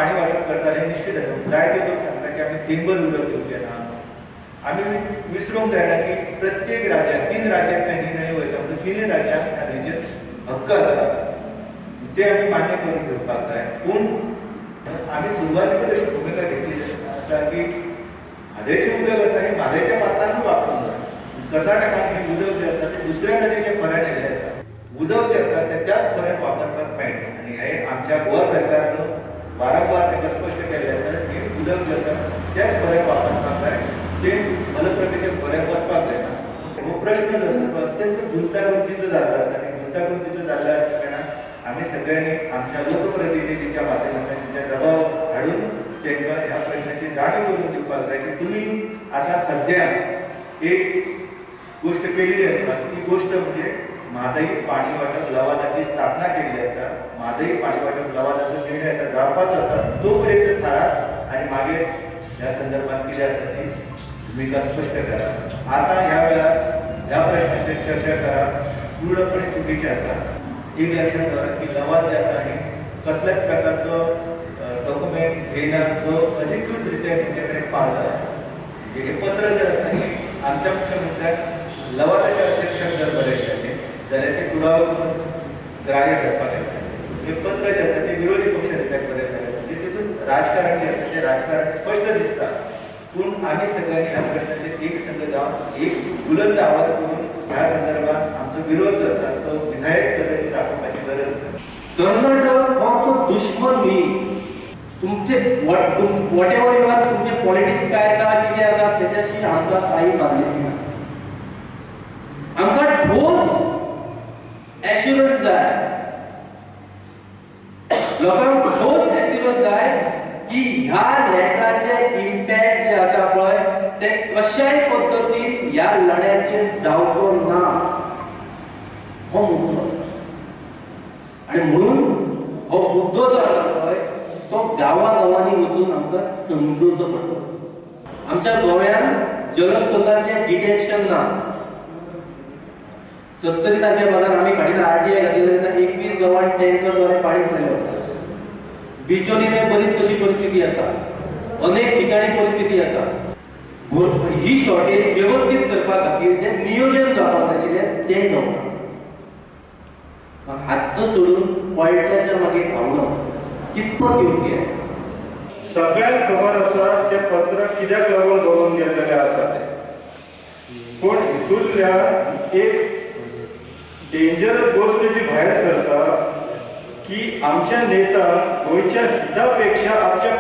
पाणी वाटप करताले निश्चित आसा. जायते लोक सांगता की आमी थेंबर उदक दिवचें ना. आमी विसरूंक जायना की प्रत्येक राज्यात 3 राज्यांतल्यान ही न्हंय वयता म्हणून 3 राज्यांत ह्या न्हंयचेर हक्क आसा, ते आमी मान्य करून घेवपाक जाय. पूण आमी सुरवातीकच अशी भुमिका घेतली आसा की म्हादयचें उदक आसा हें म्हादयच्या पात्रानूच वापरूंक जाय. कर्नाटकान हें उदक जें आसा तें दुसऱ्या नदीच्या खोऱ्यान येयल्लें आसा. उदक जें आसा तें त्याच खोऱ्यान वापरपाक मेळटा आनी हें आमच्या गोवा सरकारान वारंवार तांकां स्पश्ट केल्लें आसा की उदक जें आसा त्याच खोऱ्यान वापरपाक जाय, तें मलप्रभेच्या खोऱ्यान वचपाक जायना. हो प्रश्न जो आसा तो अत्यंत गुंतागुंतीचो जाल्लो आसा आनी गुंतागुंतीचो जाल्ल्या कारणान आमी सगळ्यांनी आमच्या लोकप्रतिनिधीच्या माध्यमांतल्यान तांच्या दबाव हाडून तांकां ह्या प्रश्नाची जाणीव करून दिवपाक जाय की तुमी आतां सद्या एक गोश्ट केल्ली आसा, ती गोश्ट म्हणजे म्हादई पाणी वाटप लवादाची स्थापना केल्ली आसा. म्हादई पाणी वाटप लवादाचो निर्णय आतां जावपाचो आसा, तो पर्यंत थारात आनी मागीर ह्या संदर्भात कितें आसा ती भुमिका स्पश्ट करा. आतां ह्या वेळार ह्या प्रश्नाचेर चर्चा करप पूर्णपणे चुकीचें आसा. एक लक्षात दवरा की लवाद जे आसा हे कसल्याच प्रकारचो डॉक्युमेंट घेयना जो अधिकृत रित्या तेंचे कडेन पावलो आसा. हे पत्र जर आसा हे आमच्या मुख्यमंत्र्याक लवादाच्या अध्यक्षाक जर बरयलें जाल्यार ते पुरावे म्हणून ग्राह्य धरपाक येता. हे पत्र जें आसा तें विरोधी पक्ष नेत्याक बरयलेलें आसा, म्हणजे तितून राजकारण जें आसा तें राजकारण स्पश्ट दिसता. पूण आमी सगळ्यांनी ह्या प्रश्नाचेर एक संघ जावन एक बुलंद आवाज करून ह्या संदर्भात आमचो विरोध जो आसा तो विधायक पद्दतीन दाखोवपाची गरज आसा. कर्नाटक हो आमचो दुश्मन न्ही. तुमचे what ever you are, तुमचे पॉलिटिक्स काय आसा कितें आसा तेच्याशी आमकां कांय बांदिल्लें ना. आमकां ठोस एश्युरन्स जाय, लोकांक ठोस एश्युरन्स जाय की ह्या लेटराचे इम्पॅक्ट जे आसा पळय ते कशाय पद्दतीन ह्या लढ्याचेर जावचो ना, हो मुद्दो आसा. आनी म्हणून हो मुद्दो जो आसा पळय तो गांवा गांवांनी वचून आमकां समजोवचो पडटलो. आमच्या गोव्यान जलस्रोतांचें डिटेक्शन ना. 70 सारख्या भागान आमी फाटीं आरटीआय घातलेले तेन्ना 21 गांवांत टँकरद्वारे पाणी पुरयलें वता. बिचोलीनय बरीच तशी परिस्थिती आसा, अनेक ठिकाणी परिस्थिती आसा. ही शॉर्टेज व्यवस्थीत करपा खातीर जें नियोजन जावपाक जाय आशिल्लें तें जावना. हातचो सोडून पळट्याच्या मागीर धांवणो कितपत योग्य आहे? सगळ्यांक खबर आसा तें पत्र कित्याक लागून बरोवन गेल्लेलें आसा तें. पूण हितूंतल्यान एक डेंजरस गोश्ट जी भायर सरता की आमच्या नेता गोंयच्या हिता पेक्षा आमच्या